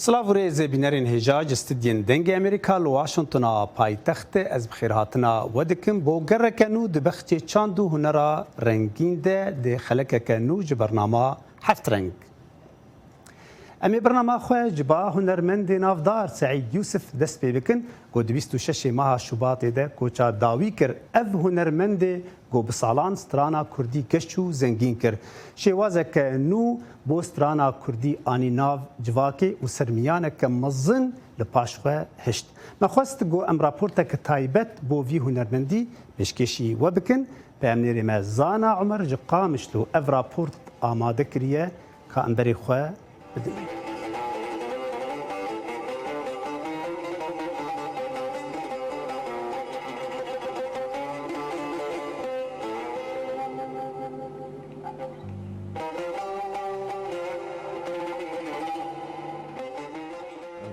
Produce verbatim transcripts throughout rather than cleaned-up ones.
Silav û rêzê bînerên hêja ji stûdyên Dengê Amerîka li Washingtona paytextê, ez bi xêrhatina we dikim bo gereke nû di bexçê çand û hunera rengîn de dê xelekeke nû ji bernama Heft Reng. Em ê bernama xwe ji ba hunermendê navdar Seîd Yûsif dest pê bikin, ku di bîst û şeş meha Şubatê de koça dawî kir. Ev hunermendê ku bi salan strana kurdî geş û zengîn kir, şêwazeke nû bo strana kurdî anî nav civakê û sermiyaneke mezin li paş xwe hişt. Me xwest ku em raporteke taybet bo vî hunermendî pêşkêşî we bikin. Peyamnêrê me Zana Umer ji Qamişlo ev raport amade kiriye, ka em berê xwe bidin.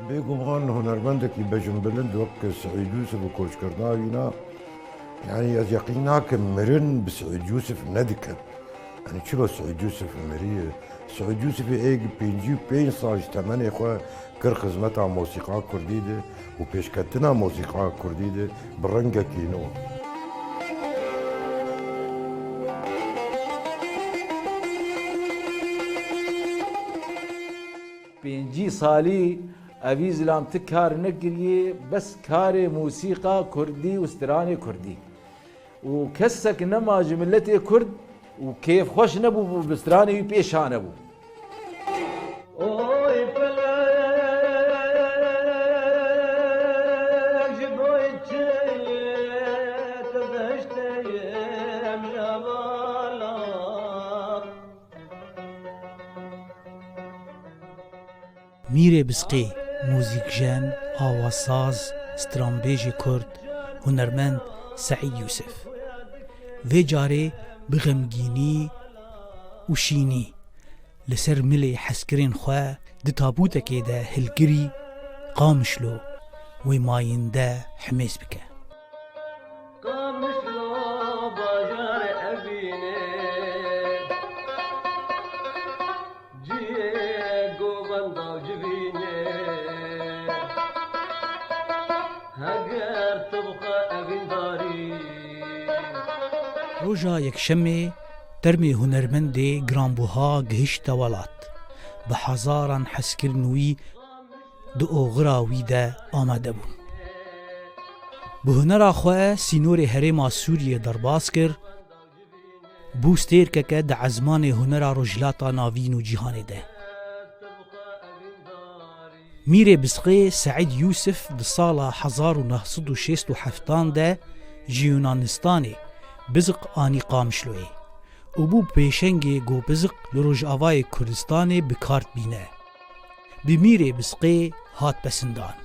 Bêguman hunermendekî bejinbilind wek Seîd Yûsif û koçkirina wîna, yanî ez yeqîn nakim mirin bi Seîd Yûsif nediket. Yanî çilo Seîd Yûsif miriye? Seîd Yûsifê ê pêncî û pênc sal ji temenê xwe kir xizmeta mosîqa kurdî de û pêşketina mosîqa kurdî de bi rengekî nû. Pêncî salî evî zilam ti kar nekiriye, bes karê mûsîqa kurdî û stranê kurdî. Û kesek nema ji miletê kurd û kêfxweş nebû, bi stranê wî pêşa nebû. Oy felek, ji bo çi tu deşteyê min hevala? Mîrê Bizqê, muzîkjen, awazsaz, stranbêjê kurd, hunermend Seîd Yûsif. Vê carê bi xemgînî û şînî li ser milê hezkirên xwe di tabûtekê de hilgirî Qamişlo wê mayînde himêz bike. Qamişlo bajarê evînê, cihê govenda û civînê, heger tu bi xwe evîndarî. Roja Yekşemê termê hunermendê giranbuha gihişte welat. Bi hezaran hezkirin wî di oxira wî de amade bûn. Bi hunera xwe sînorê herêma Sûriyê derbas kir, bû stêrkeke di ezmanê hunera Rojhilata Navîn û cîhanê de. Mîrê Bizqê Seîd Yûsif di sala hezar û neh sed û şêst û heftan de ji Yunanistanê Bizq anî Qamişloyê û bû pêşengê ku Bizq li Rojavayê Kurdistanê bi kar tibîne. Bi Mîrê Bizqê hat pesindan.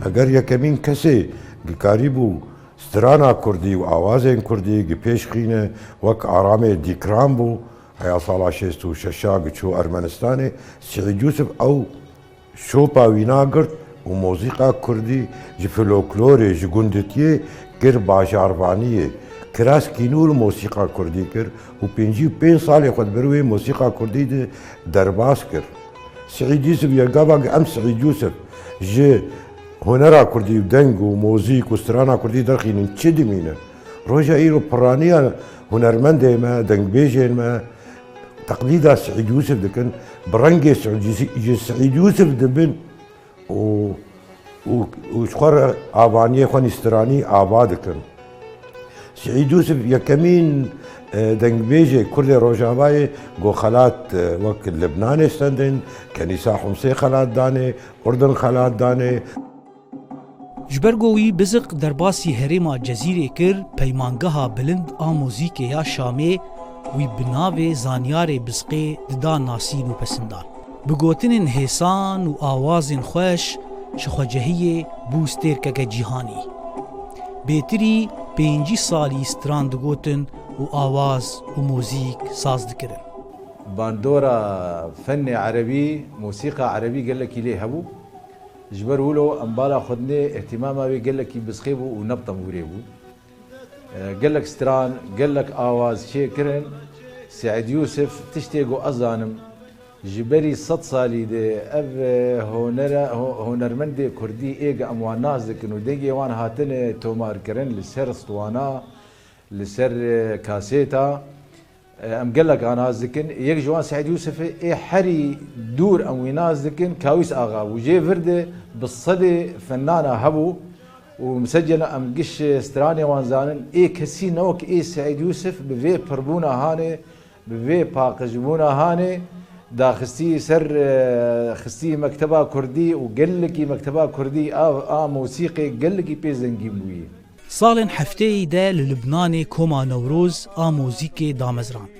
Eger yekemîn kesê gikarîbû strana kurdî û awazên kurdî gi pêş xîne, wek Aramê Dîkran bû, heya sala şêst û şeş gi çû Ermenistanê, Seîd Yûsif ew şopa wîna girt û mozîqa kurdî ji folklorê, ji gunditiyê kir bajarvaniyê. Kiras kînû li mosîqa kurdî kir û pêncî û pênc salê xwe di ber wê mosîqa kurdî de derbas kir. Seîd Yûsif ye gava em Seîd Yûsif ji hunera kurdî û deng û mozîk û strana kurdî derxînin, çi dimîne? Roja îro piraniya hunermendê me, dengbêjên me, teqlîda Seîd Yûsif dikin, bi rengê Seîd Yûsif, ji Seîd Yûsif dibin û, û, û ji xwe re avaniyê xwe nîstiranî ava dikin. Sîîd Yûsif yekemîn, e, dengbêjê Kurdê Rojavayê ku xelat, e, wek Libnanê stendin, Kenîsa Humsê xelat danê, Urdun xelat danê. Ji ber ku wî Biziq derbasî herêma Cezîrê kir, peymangeha bilind a muzîkê ya Şamê wî bi navê Zanyarê Bizqê dida nasîn û pesindan. Bi gotinên hêsan û awazên xweş ji xwecehiyê bû stêrkeke cîhanî. Bêtirî pêncî salî stran digotin û awaz û muzîk saz dikirin. Bandora fennê erebî, mûsîqa erebî gelekî lê hebû. Ji ber wilo em bala xwe dinê îhtîmama wê gelekî Bizqê bû û ne bi tembûrê bû. E, gelek stran, gelek awaz çêkirin. Seîd Yûsif, tiştê ku ez zanim, ji berî sed salî de ev, e, honera-, ho-, hunermendê kurdî ê ge em wan nas dikin û dengê wan hatine tomarkirin li ser stwana, li ser, e, kasêta. E, em gelek a nas dikin. Yek ji wan Seîd Yûsif e, ê herî dûr em wî nas dikin, Kawîs Axa bû. Jê vir de bi sedê fennana hebû û misecela em giş stranê wan zanin. Ê kesî ne wek ê Seîd Yûsif bi vê pirbûna hanê, bi vê paqijbûna hanê daxistî ser, e, xistî mekteba kurdî û gelekî mekteba kurdî a, a mûsîqê gelekî pê zengîn bûyî. Salên hefteyî de li Libnanê Koma Newroz a muzîkê damezrand.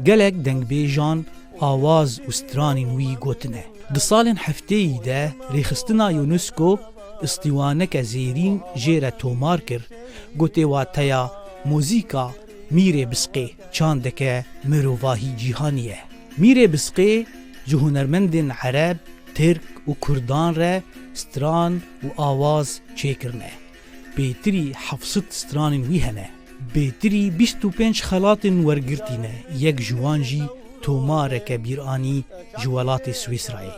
Gelek dengbêjan awaz û stranên wî gotine. Di salên hefteyî de rêxistina UNESCO îstîwaneke zêrîn jê re tomar kir, gotê wateya muzîka Mîrê Bisqê çandeke mirovahî cîhanî ye. Mîrê Bisqê ji hunermendên ereb, tirk û kurdan re stran û awaz çêkirine. Pêtirî heft sed stranên wî hene. Pêtirî bîst û pênc xelatên wergirtî ne, yek ji wan jî tomareke bîranî ji welatê Swîsrayê.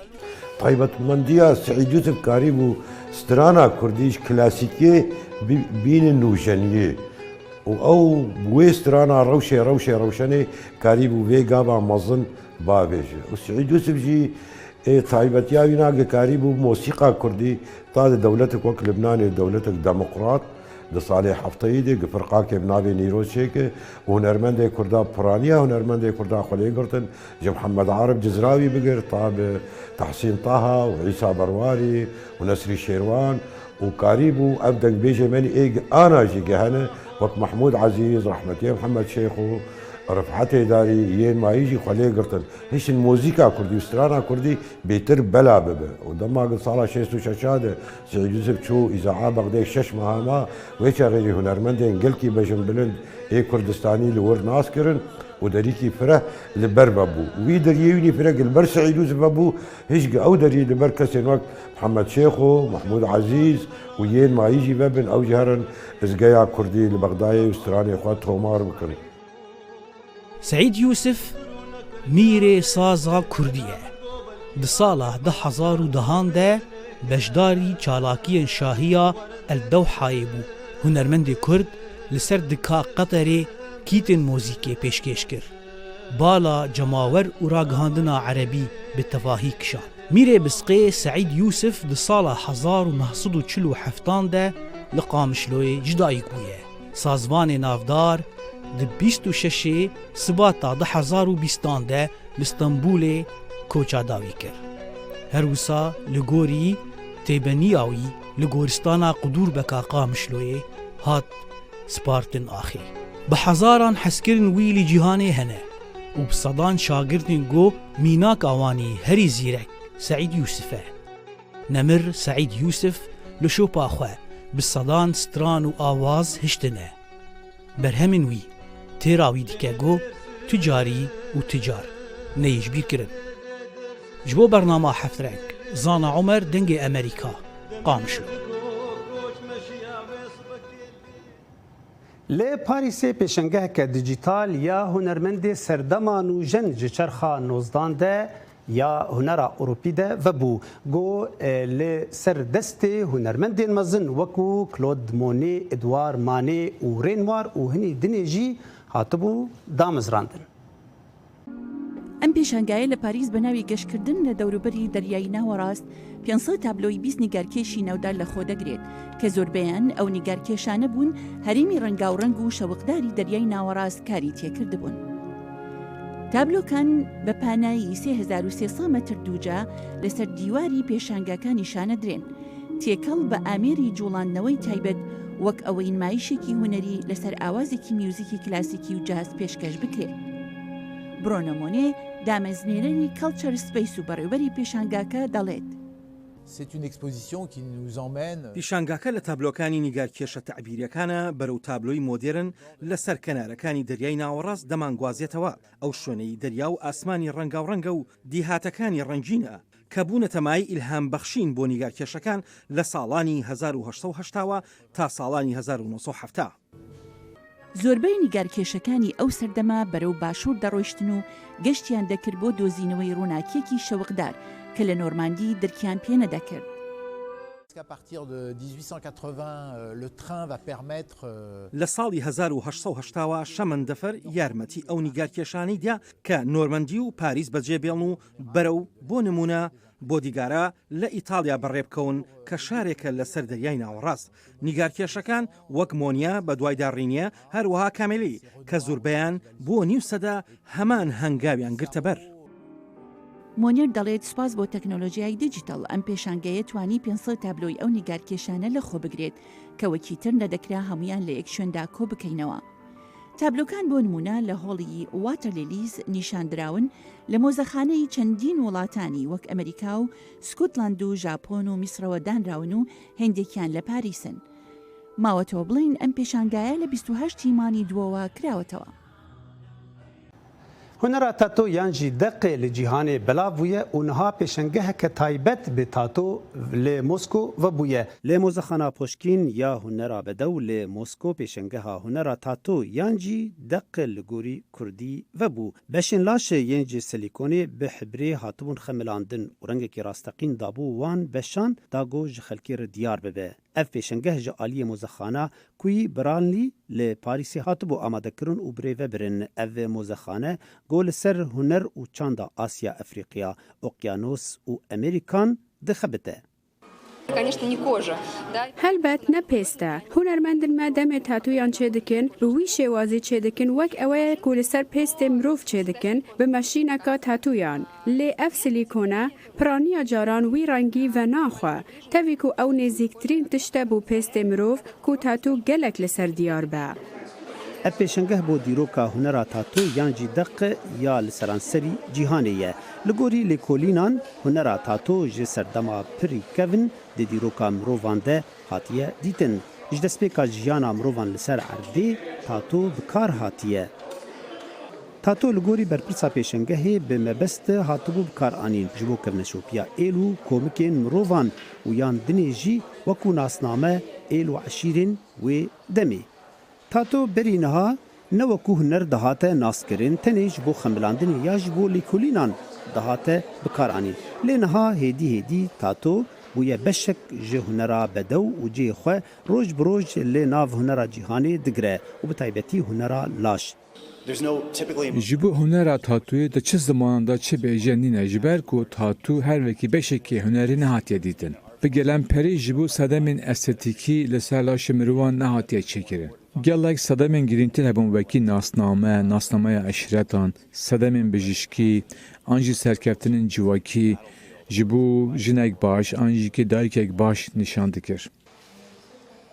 Taybetmendiya Seîd Yûsif karîbû strana kurdî ji klasîkê bi-, bînin nûjeniyê û ew wê strana rewşê, rewşê, rewşenê karîbû vê gava mezin bavêje. Û Seîd Yûsif jî Ê taybetiya wî na gikarî bû mosîqa kurdî ta di dewletek wek Libnanê, dewletek demokrat, di salê hefteyî de gi firqakê bi navê Nîroz çêkir û hunermendê kurda piraniya hunermendê kurda xwe lê girtin, ji Mihemed Arif Cizrawî bigir ta bi Tehsîn Taha û Îsa Berwarî û Nesrî Şêrwan û karî bû ev dengbêjê me nî ê ana jî gehene wek Mehmûd Ezîz, rehmetiyê Mihemed Şêxo, Rifet Hêdarî, yên mayî jî xwe lê girtin. Hiştin mozîka kurdî û strana kurdî bêtir bela bibe. Û dema ku sala şêst û şeş de Seîd Yûsif çû îzaa Bexdê şeş meha ma, wê çaxê jî hunermendên gelkî bejinbilind ê Kurdistanî li wir nas kirin û derîkî fireh li ber vebû. Wî deriyê wînî fireh li ber Seîd Yûsif vebû, hişk ew derî li ber kesên wek Mihemed Şêxo, Mehmûd Ezîz û yên mayî jî vebin, ew jî herin izgeya kurdî li Bexdayê û stranê xwe tomar bikin. Seîd Yûsif mîrê saza kurdî ye. Di sala du hezar û dehan de beşdarî çalakiyên şahiya El Dewhayê bû. Hunermendê kurd li ser dika Qeterê kîtên mozîkê pêşkêş kir. Bala cemawer û ragihandina erebî bi tevahî kişand. Mîrê Bisqê Seîd Yûsif di sala hezar û neh sed û çil û heftan de li Qamişloyê ji dayik bûye. Sazvanê navdar di bîst û şeşê Sibata du hezar û bîstan de li Stenbolê koça dawî kir. Her wisa li gorî têbeniya wî li goristana Qudûrbeka Qamişloyê hat spartin axê. Bi hezaran hezkirin wî li cîhanê hene û bi sedan şagirtên ku mînaka wan î herî zîrek Seîd Yûsif e. Nemir Seîd Yûsif li şopa xwe bi sedan stran û awaz hiştine. Berhemên wî têra wî dike ku tu carî û tu car neyê ji bîr kirin. Ji bo bernama Heft Reng, Zana Omer, Dengê Emerîka, Qamişlo. Li Parîsê pêşengeheke dîjîtal ya hunermendê serdema nûjen ji çerxa nozdan de ya hunera Ewropî de vebû, ku, e, li ser destê hunermendên mezin wekû Claude Monet, Edouard Manet û Renoir û hinî dinê jî hatibû damezrandin. ئەم پێشانگایە لە پاریس بە ناوی گەشتکردن لە دەوروبەری دەریای ناوەڕاست، پێنج سەد تابلۆی بیست نیگارکێشی ناودار لە خۆ دەگرێت، کە زۆربەیان ئەو نیگارکێشانە بوون هەرێمی ڕەنگاوڕەنگ و شەوقداری دەریای ناوەڕاست کاری تێکردبوون. تابلۆکان بە پانایی سێ هەزار و سێ سەد مەتر دووجا لەسەر دیواری پێشانگاکان نیشانە درێن، تێکەڵ بە ئامێری جوڵاندنەوەی تایبەت، وەک ئەوەی نمایشێکی هونەری لەسەر ئاوازێکی میوزیکی کلاسیکی و جاز پێشکەش بکرێت. برۆنۆ مۆنێ، دامەزنێرەری Culture Space و بەڕێوەبەری پێشانگاکە، دەڵێت: C'est une exposition qui nous emmène پیشانگاکە لە تابلۆکانی نیگارکێشە تەعبیریەکانە بەرەو تابلۆی مۆدێرن لەسەر کەنارەکانی دەریای ناوەڕاست دەمانگوازێتەوە، ئەو شوێنەی دەریا و ئاسمانی ڕەنگاوڕەنگە و دیهاتەکانی ڕەنگینە، کە بوونەتە مای ئیلهام بەخشین بۆ نیگارکێشەکان لە ساڵانی هەزار و هەشت سەد و هەشتا وە تا ساڵانی هەزار و نۆ سەد و حەفتا. زۆربەی نیگارکێشەکانی ئەو سەردەمە بەرەو باشوور دەڕۆیشتن و گەشتیان دەکرد بۆ دۆزینەوەی ڕووناکیەکی شەوقدار کە لە نۆرماندی درکیان پێ نەدەکرد. Qu'à partir de dix-huit cent quatre-vingts, euh, le train va permettre, euh, لە ساڵی هەزار و هەشت سەد و هەشتا وە شەمەندەفەر یارمەتی ئەو نیگارکێشانەی دا کە نۆرمەندی و پاریس بەجێ بێڵن و بەرەو، بۆ نمونە، بۆدیگارا لە ئیتاڵیا بەڕێ بکەون، کە شارێکە لەسەر دەریای ناوەڕاست. نیگارکێشەکان وەک مۆنیا، بە دوایدا ڕینیە، هەروەها کامێلی، کە زۆربەیان بۆ نیو سەدە هەمان هەنگاویان گرتە بەر. مۆنیر دەڵێت سوپاس بۆ تەکنۆلۆژیای دیجیتەڵ، ئەم پێشانگەیە توانی پێنج سەد تابلۆی ئەو نیگارکێشانە لە خۆ بگرێت، کە وەکی تر نەدەکرا هەمویان لە یەک شوێندا کۆ بکەینەوە. تابلۆکان بۆ نمونە لە هۆڵی واتەر لیلیز نیشان دراون، لە مۆزەخانەی چەندین وڵاتانی وەک ئەمریکا و سکوتلاند و ژاپۆن و میسرەوە دانراون و هەندێکیان لە پاریسن. ماوەتەوە بڵین ئەم پێشانگایە لە بیست و هەشت ی مانی دووەوە کراوەتەوە. هونەرا تاتۆ یان jî deqê li cîhanê belav bûye û niha pêşengeheke taybet bi tato li Mosko vebûye. Li Mozexana Poşkîn ya Hunera Bedew li Mosko pêşengeha hunera tato yan jî deq li gorî kurdî vebû. Beşên laş yên ji silîkonê bi hibrê hatibûn xemilandin û rengekî rasteqîn dabû wan beşan da ku ji xelkê re diyar bibe. Ev pêşengeh ji aliyê mozexana Quay Branly li Parîsê hatibû amadekirin û birêvebirin. Ev mozexane ku li ser huner û çanda Asya, Efrîqiya, Oqyanos û Amerîkan dixebite. Конечно, не кожа, да. Helbet ne pêst e. Hunermendên me demê tatuyan çêdikin, bi wî şêwazî çêdikin, wek ew e ku li ser pêstê mirov çêdikin, bi meşîneka tatuyan. Lê ev silîkon e, piraniya caran wî rengî venaxwe. Tevî ku ew nêzîktirîn tişt e bo pêstê mirov, ku tatu gelek li ser diyar be. Ev pêşengeh bo dîroka hunera tatu yan jî deq ya li seranserî cîhanê ye. Li gorî lêkolînan, hunera tatu ji serdema pirî kevn di dîroka mirovan de hatiye dîtin. Ji destpêka jiyana mirovan li ser erdê tatu bi kar hatiye. Tato li gorî berpirsa pêşengehê bi mebest hatibû bi kar anîn ji bo kevneşopiya êl û komikên mirovan û yan dinê jî wekû nasname êl û eşîrên wê demê. Tato berî niha ne wekû huner dihate naskirin, tenê ji bo xemilandinê ya ji bo lêkolînan dihate bi kar anîn. Lê niha hêdî hêdî tato bûye beşek ji hunera bedew û cihê xwe roj bi roj li nav hunera cîhanê digire û bi taybetî hunera laş. Ji bo hunera tatûyê di çi zimanan de çi bêje nîne, ji ber ku tatû her wekî beşekê hunerê nehatiye dîtin. Bi gelemperî ji bo sedemên estetîkî li ser laşê mirovan nehatiye çêkirin. Gelek sedemên girîngtir hebûn, wekî nasname, nasnameya eşîretan, sedemên bijîşkî, an jî serkeftinên civakî ji bo jinek baş, an jî kê dayikek baş nîşan dikir.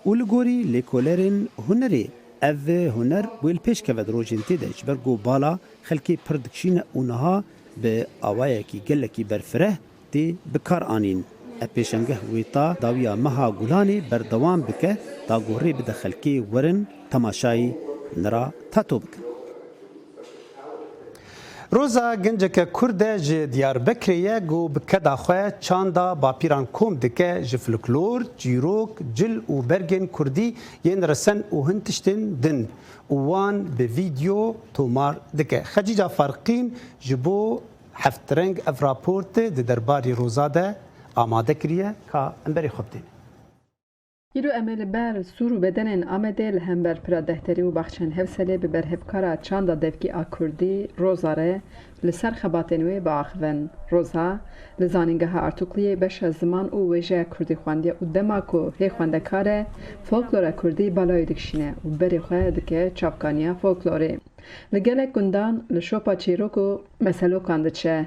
Û li gorî lêkolerên hunerê, ev huner wê li pêş keve di rojên tê de, ji ber ku bala xelkê pir dikişîne û niha bi awayekî gelekî berfireh tê bi kar anîn. Ev pêşengeh wê ta dawiya meha Gulanê berdewam bike, ta ku rê bide xelkê werin temaşayî hunera tato bikin. Roza genceke Kurd e ji Diyarbekirê ye ku bi keda xwe çanda bapîran kom dike, ji folklor, çîrok, cil û bergên Kurdî yên resen û hin tiştên din û wan bi vîdeo tomar dike. Xecîca Farqîn ji bo Heftreng ev raport di derbarî Roza de amade kiriye, ka em berê xwe bidînin. Îro em ê li ber Sûr û Bedenên Amedê li hember Pira Dehterî û Baxçeyên Hewselê bi berhevkara çanda devkî a kurdî Roza re li ser xebatên wê biaxivin. Roza li Zanîngeha Artukliyê beşa ziman û wêjeya kurdî xwendiye û dema ku hê xwendekar e, folklora kurdî balayê dikişîne û berê xwe dike çavkaniya folklorê. Li gelek gundan li şopa çîrok û meselokan diçe.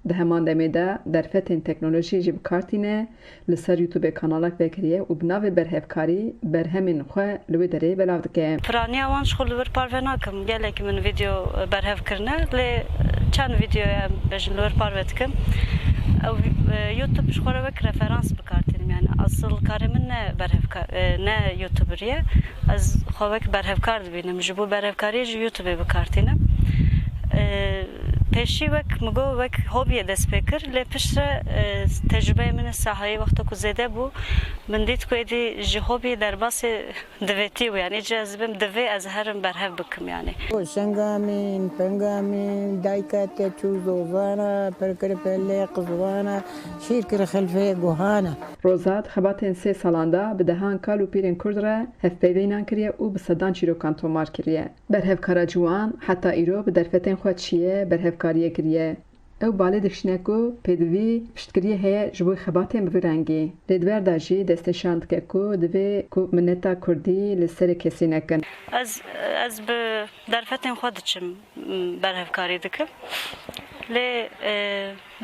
Di heman demê de derfetên teknolojiyê jî bi kar tîne, li ser YouTubeê kanalek vekiriye û bi navê berhevkarî berhemên xwe li wê derê belav dike. Piraniya wan ji xwe li wir parve nakim. Gelek min vîdeo berhev kirine, lê çend vîdeoya em bêjin li wir parve dikim. Ew, e, YouTube ji xwe re wek referans bi kar tînim. Yani asıl karê min ne berhevka-, e, ne YouTuberî ye. Ez xwe wek berhevkar dibînim. Ji bo berhevkariyê ji YouTubeê bi kar tînim. E, Pêşî wek min got, wek hobiyê dest pê kir, lê piştre, e, tecrûbeyê min li sahayê wexta ku zêde bû, min dît ku êdî ji hobiyê derbasê divêtî bû, yani, îca ez bim divê ez herim berhev bikim, yani. Şengamîn, pengamîn, dayka te çû zovana, perkir pelê qizwana, şîr kir xilfê guhana. Roza di xebatên sê salan de bi dehan kal û pîrên kurd re hevpeyvînan kiriye û bi sedan çîrokan tomar kiriye. Berhevkara ciwan heta îro bi derfetên xwe çiye berhevkariyê kiriye. Ew balê dikişîne ku pêdivî piştgiriyê heye ji bo xebatên bi vî rengî. Lê di ber de jî destnîşan dike ku divê ku mineta kurdî li serê kesî nekin. Ez, ez bi derfetên xwe diçim, berhevkarî dikim. Lê, e,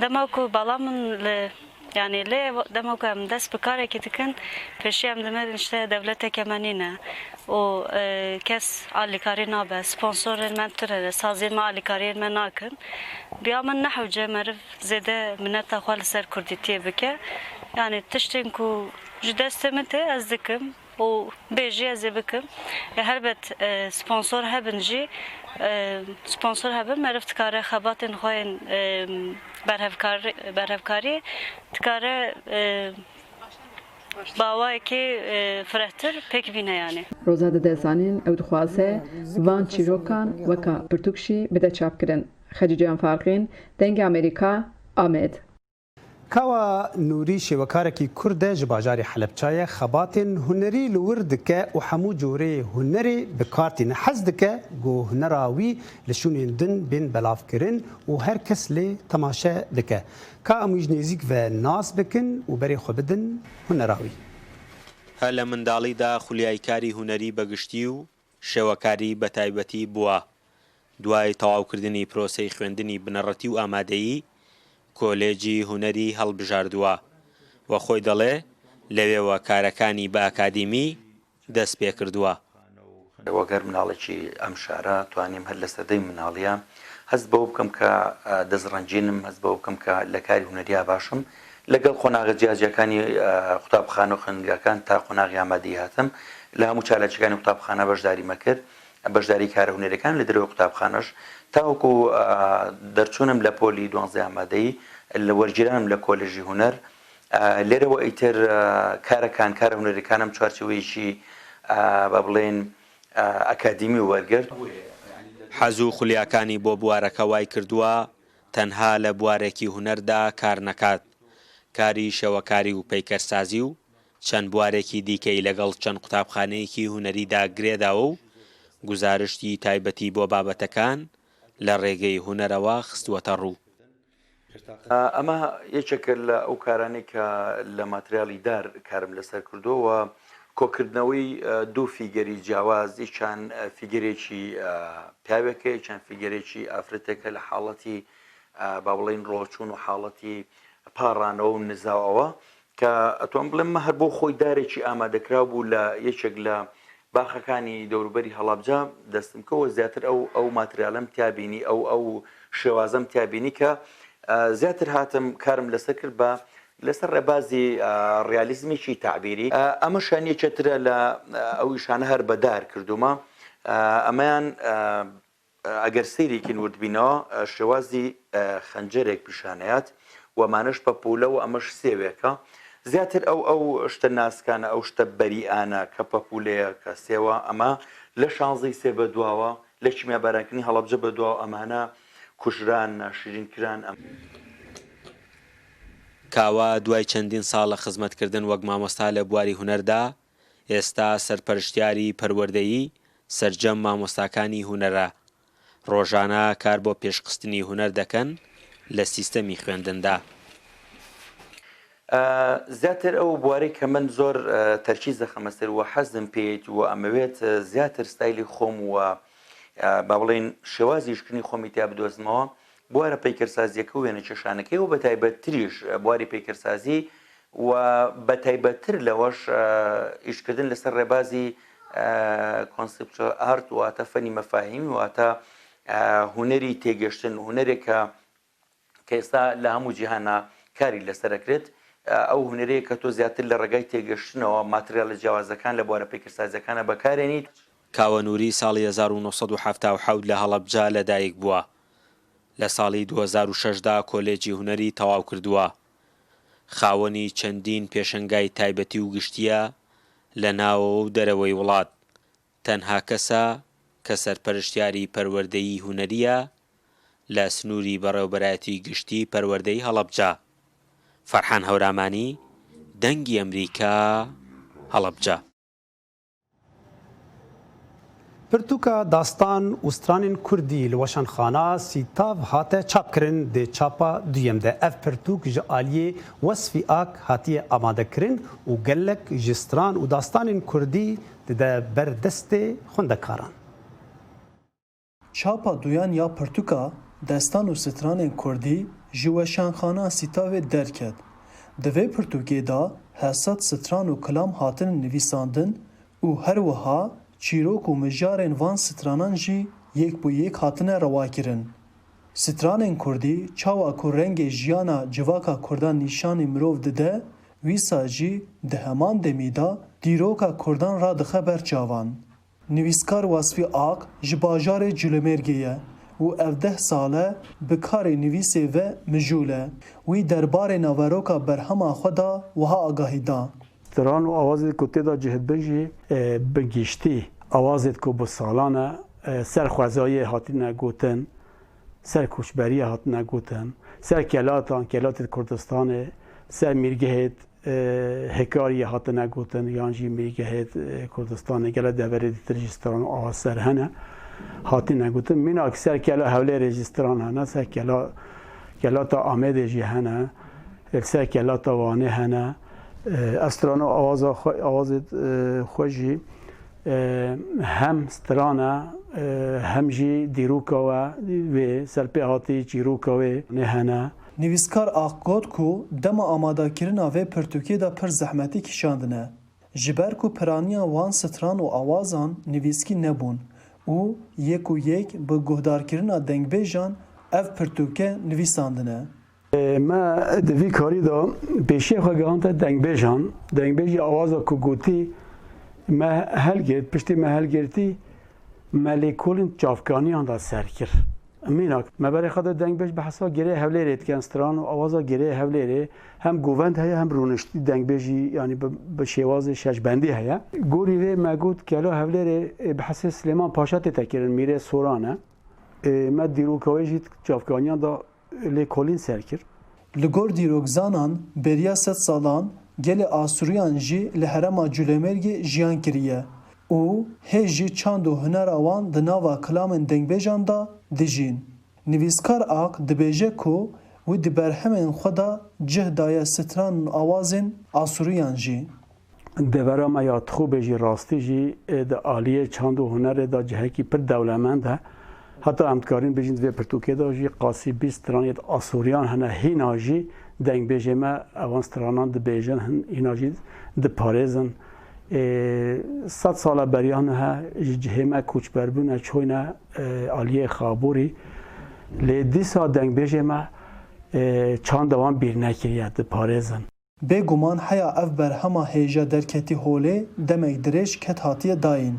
dema ku bala min li Yani lê dema ku em dest bi karekî dikin, pêşî em dibin işte dewleteke me nîne û, e, kes alîkarî nabe, sponsorên me tune ne, saziyên me alîkariyên me nakin. Bi ya min nehewce meriv zêde mineta xwe li ser kurdîtiyê bike. Yani tiştên ku ji destê min tê ez dikim. û bê jî ez ê bikim. E, helbet, e, sponsor hebin jî, e, sponsor hebin, meriv dikare xebatên xwe yên, e, berhevkar-, berhevkarî dikare, e, bi awayekî, e, firehtir pêk bîne yani. Roza dide zanîn, ew dixwaze van çîrokan weka pirtûk jî bide çapkirin. Xecîcan Farqîn, Dengê Amerîka, Amed. Kawa Nûrî şêwekarekî kurd e, ji bajarê Helebça ye. Xebatên hunerî li wir dike û hemû coreyê hunerê bi kar tîne. Hez dike ku hunera wî li şûnên din bên belavkirin û her kes lê temaşe dike. Ka em wî ji nêzîk ve nas bikin û berê xwe bidin hunera wî. Her li mindalî de xulyaykarî hunerî bi giştî û şêwekarî bi taybetî bûa. دوای تەواوکردنی پرۆسەی خوێندنی بنەڕەتی و ئامادەیی، کۆلێجی هونەری هەڵبژاردووە و خۆی دەڵێ لەوێوە کارەکانی بە ئەکادیمی دەست پێ کردووە. وەگەر مناڵێکی ئەم شارە توانیم هەر لە سەدەی مناڵیە هەست بەوە بکەم کە، ئە، دەستڕەنجینم، هەست بەوە بکەم کە لە کاری هونەریا باشم. لەگەڵ قۆناغە جیاجیەکانی، ئە، قوتابخانە و خوێندگاکان تا قۆناغی ئامادەی هاتم، لە هەموو چالاکیەکانی قوتابخانە بەشداریمە کرد. بەشداری کارە هونەریەکان لە دەرەوەی قوتابخانەش، تاوەکو، ئە، دەرچوونم لە پۆلی دوانزەی ئامادەیی، لە وەرگیرانم لە کۆلێژی هونەر. ئە، لێرەوە ئیتر، ئە، کارەکان، کارە هونەریەکانم چوارچێوەیەکی، ئە، با بڵێن، ئە، ئەکادیمی وەرگرت. حەز و خولیاکانی بۆ بوارەکە وای کردووە تەنها لە بوارێکی هونەردا کار نەکات. کاری شێوەکاری و پەیکەرسازی و چەند بوارێکی دیکەی لەگەڵ چەند قوتابخانەیەکی هونەریدا گرێداوە و گوزارشتی تایبەتی بۆ بابەتەکان لە ڕێگەی هونەرەوە خستووەتە ڕوو. ئەمە یەکێکە لە ئەو کارانەی کە لە ماتریالی دار کارم لەسەر کردووە، کۆکردنەوەی، ئە، دوو فیگەری جیاواز، یەکیان، ئە، فیگەرێکی، ئە، پیاوێکە، یەکیان فیگەرێکی ئافرەتێکە لە حاڵەتی، ئە، با بڵێن ڕۆچوون و حاڵەتی پاڕانەوە و نزاوەوە، کە ئەتوان بڵێم مە هەر بۆ خۆی دارێکی ئامادەکراو بوو لە یەکێک لە باخەکانی دەوروبەری هەڵابجا دەستم کەوە. زیاتر ئەو، ئەو ماتریالەم تیا بینی، ئەو، ئەو شێوازەم تیا بینی کە، ئە، زیاتر هاتم کارم لەسەر کرد بە، لەسەر ڕێبازی، ئە، ڕیالیزمێکی تعبیری. ئە، ئەمەشان یەکێترە لە، ئە، ئەو ئیشانە هەر بەدار کردومە. ئە، ئەمەیان، ئە، ئەگەر سەیرێکین وردبینەوە، ئە، شێوازی، ئە، خەنجەرێک پیشانەیات و ئەمانەش پەپوولە و ئەمەش سێوێکە. زیاتر ئەو، ئەو شتە ناسکانە، ئەو شتە بەریئانە کە پەپوولەیە، کە سێوە، ئەمە لە شانزەی سێ بە دواوە، لە کیمیابارانکردنی هەڵەبجە بە دواوە، ئەمانە کوژران، ناشرین کران. ئەم کاوا دوای چەندین ساڵ لە خزمەتکردن وەک مامۆستا لە بواری هونەردا، ئێستا سەرپەرشتیاری پەروەردەیی سەرجەم مامۆستاکانی هونەرە. ڕۆژانە کار بۆ پێشخستنی هونەر دەکەن لە سیستەمی خوێندندا. زیاتر ئەو بوارەی کە من زۆر تەرکیز دەخەمە سەر و حەزم پێیت و ئەمەوێت زیاتر ستایلی خۆم و با بڵێن شێوازی ئیشکردنی خۆمی تیا بدۆزمەوە، بوارە پەیکەرسازیەکە و وێنەکێشانەکەی و بە تایبەتتریش بواری پەیکەرسازی و بە تایبەتتر لەوەش ئیشکردن لەسەر ڕێبازی conceptual art، واتە فەنی مەفاهیمی، واتە هونەری تێگەشتن، هونەرێکە کە ئێستا لە هەموو جیهانا کاری لەسەر ئەکرێت. ئەو هونەرەیە کە تۆ زیاتر لە ڕێگای تێگەشتنەوە ماتریالە جیاوازەکان لە بوارە پێکرسازیەکانە بەکارێنیت. کاوە نوری ساڵی هەزار و نۆ سەد و حەفتا و حەوت لە هەڵەبجە لە دایک بووە. لە ساڵی دوو هەزار و شەش دا کۆلێجی هونەری تەواو کردووە. خاوەنی چەندین پێشەنگای تایبەتی و گشتیە لە ناوەوە و دەرەوەی وڵات. تەنها کەسە کە سەرپەرشتیاری پەروەردەیی هونەریە لە سنووری بەڕێوەبەرایەتی گشتی پەروەردەی هەڵەبجە. فەرحان هەورامانی، دەنگی ئەمریکا، هەڵەبجە. Pirtûka Dastan û stranên kurdî li weşanxana Sîtav hate çapkirin. Di çapa duyem de ev pirtûk ji aliyê Wesfî Ak hatiye amadekirin û gelek ji stran û dastanên kurdî dide ber destê xwendekaran. Çapa duyan ya pirtûka Destan û Stranên Kurdî ji weşanxana Sîtavê derket. Di vê pirtûkê de hesed stran û kilam hatine nivîsandin û her wiha çîrok û mijarên van stranan jî yek bi yek hatine rewakirin. Stranên Kurdî çawa ku rengê jiyana civaka Kurdan nîşanî mirov dide, wîsa jî di heman demî de dîroka Kurdan radixe ber çavan. Nivîskar Wasfî Ak ji bajarê Culemêrgê ye û ev deh sal e bi karê nivîsê ve mijûl e. Wî derbarê naveroka berhema xwe de wiha agahî da. Stran û awazê ku tê de cih dibin jî bi giştî awazê ku bi salan e ser xwezayê hatine gotin, ser koçberiyê hatine gotin, ser kelatan, kelatê Kurdistanê, ser mîrgehê Hêkariyê hatine gotin yan jî mîrgehê Kurdistanê gele deverê dîtir jî stran û awa ser hene hatine gotin. Mînak ser kela Hewlêrê jî stran hene, ser kela kelata Amêdê jî hene, li ser kelata Wanê hene. Ev stran û awaza xwe, awazê xwe jî hem stran e, hem jî dîroka we wê serpêhatî çîroka wê nê hene. Nivîskar Ak got ku dema amadekirina vê pirtûkê de pir zehmetî kişandine. Ji ber ku piraniya wan stran û awazan nivîskî nebûn û yek û yek bi guhdarkirina dengbêjan ev pirtûke nivîsandine. Me di vî karî de pêşiya xwe gihande dengbêjan. Dengbêjî awaza ku gotî me helgirt, piştî me helgirtî me lêkolîn çavkaniyan de ser kir. Mînak, me berê xwe de dengbêj bi hesa girê Hewlêrê dikin, stran û awaza girê Hewlêrê hem govend heye hem rûniştî dengbêjî, yanî bi, bi şêwazê şeşbendî heye. Gorî vê me got kela Hewlêrê, e, bi hesê Silêman Paşa tête kirin, Mîrê Soran e. E, me dîroka wê jî çavkaniyan de lêkolîn ser kir. Li gor dîrokzanan, beriya sed salan gelê Asûriyan jî li herêma Culemêrgê jiyan kiriye û hê jî çand û hunera wan di nava kilamên dengbêjan de dijîn. Nivîskar Ak dibêje ku wî di berhemên xwe de cih daye stran û awazên Asûriyan jî. Devera me ya dixwe bêjî rastî jî, e, di aliyê çand û hunerê de cihekî pir dewlemend e. Heta em dikarîn bêjin di vê pirtûkê de jî qasî bîst stranê di Asûriyan hene, hîna jî dengbêjê me ewan stranan dibêjin, hin-, hîna jî diparêzin. E, sed sala beriya niha ji cihê me koçber bûne, çûne, e, aliyê Xaborî. Lê dîsa dengbêjê me, e, çanda wan bîr nekiriye, diparêzin. Bêguman heya ev berhema hêja derketî holê demek dirêj ket hatiye dayîn.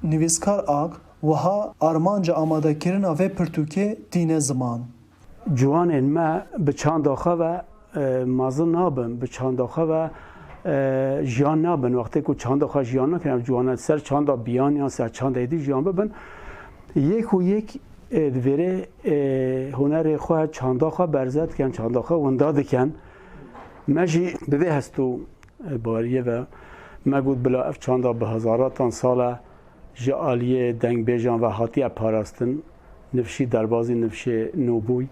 Nivîskar Ak wiha armanca amadekirina vê pirtûkê tîne ziman. Ciwanên me bi çanda xwe ve, e, mezin nabin, bi çanda xwe ve, e, jiyan nabin. Wextê ku çanda xwe jiyan nakin, ev ciwanan ser çanda biyan yan ser çanda êdî jiyan bibin, yek û yek, e, divêrê, e, hunerê xwe, çanda xwe berze dikin, çanda xwe winda dikin. Me jî bi vê hest û, e, bariyê ve Me got bila ev çanda bi hezaratan sal e ji aliyê dengbêjan ve hatiye parastin, nifşî derbazî nifşê nû bûy.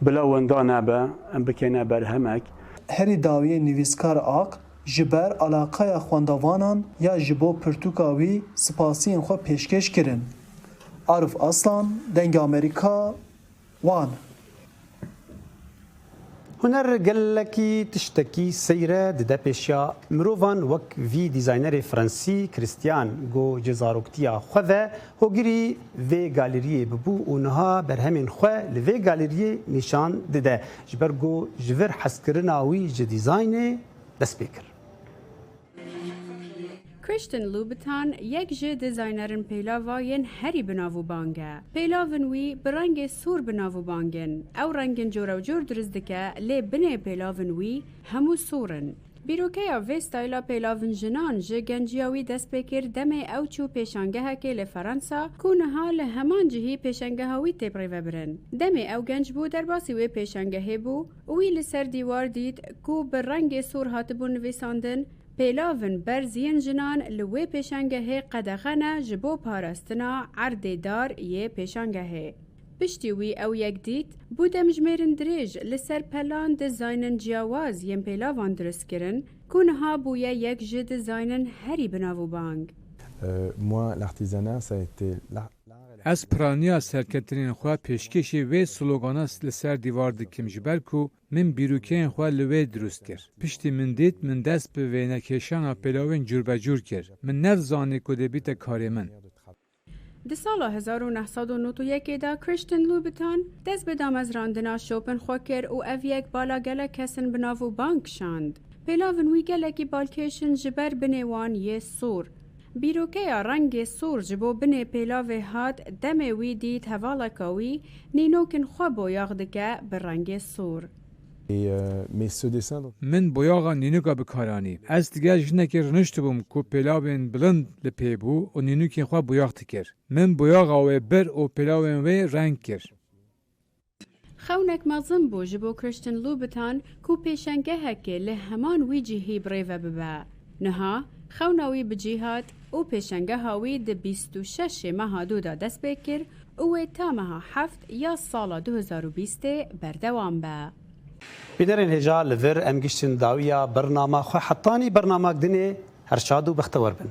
Bila wenda nebe, em bikeyne berhemek. Herî dawiyê nivîskar Ak ji ber alaqeya xwendavanan ya ji bo pirtûka wî spasiyên xwe pêşkêş kirin. Arif Aslan, Dengê Amerîka, Wan. Huner gelekî tiştekî seyr e, dide pêşiya mirovan wek vî dîzaynerê fransî Christian ku ji zaroktiya xwe ve hogirî vê galeriyê bibû û niha berhemên xwe li vê galeriyê nîşan dide. Ji ber ku ji vir hezkirina wî ji dîzaynê dest pê kir. Christian Louboutin yek ji dîzaynerên pêlava yên herî bi nav û bang e. Pêlavên wî bi rengê sor bi nav û bang in. Ew rengên corecor dirust dike, lê binê pêlavên wî hemû sor in. Bîrokeya vê stayla pêlavên jinan ji genciya wî dest pê kir demê ew çû pêşangehekê li Ferensa ku niha li heman cihî pêşangeha wî tê birêvebirin. Demê ew genc bû derbasî wê pêşangehê bû û wî li ser dîwar dît ku bi rengê sor hatibû nivîsandin, Pêlavên berz yên jinan li wê pêşangehê qedexe ne ji bo parastina erdê dar yê pêşangehê. Piştî wî ew yek dît, bû demjimêrin dirêj li ser pelan dizaynên ciyawaz yên pêlavan dirust kirin, ku niha bûye yek ji dizaynên herî bi nav û bang. Euh, moi, l'artisanat, ça a été la, la Ez piraniya serketinên xwe pêşkêşî vê slogana li ser dîwar dikim, ji ber ku min bîrûkeyên xwe li wê dirust kir. Piştî min dît, min dest bi wênekêşana pêlavên curbecûr kir. Min nevzanî ku dê bîte karê min. Di sala hezar û neh sed û nod û yekê de Christian Louboutin dest bi damezrandina şopên xwe kir û ev yek bala gelek kesên bi nav û bang kişand. Pêlavên wî gelekî balkêş in ji ber binê wan yê sor. Bîrokeya rengê sor ji bo binê pêlavê hat, demê wî dît hevaleka wî nînokên xwe boyax dike bi rengê sor. Et, euh, mais ce dessin, donc, Min boyaxa nînoka bi kar anî. Ez digel jinekê riniştibûm ku pêlavên bilind li pê bû û nînokên xwe boyax dikir. Min boyaxa wê bir û pêlavên wê reng kir. Xewnek mezin bû ji bo Christian Louboutin ku pêşengehekê li heman wî cihî birêve bibe. Niha xewna wî bi cî hat û pêşengeha wî di bîst û şeşê meha dû de dest pê kir û wê ta meha heft ya sala du hezar û bîstê berdewam be. Bînerên hêja, li vir em giştin dawiya bernama xwe, hetanî bernamak dinê, her şad û bextewar bin.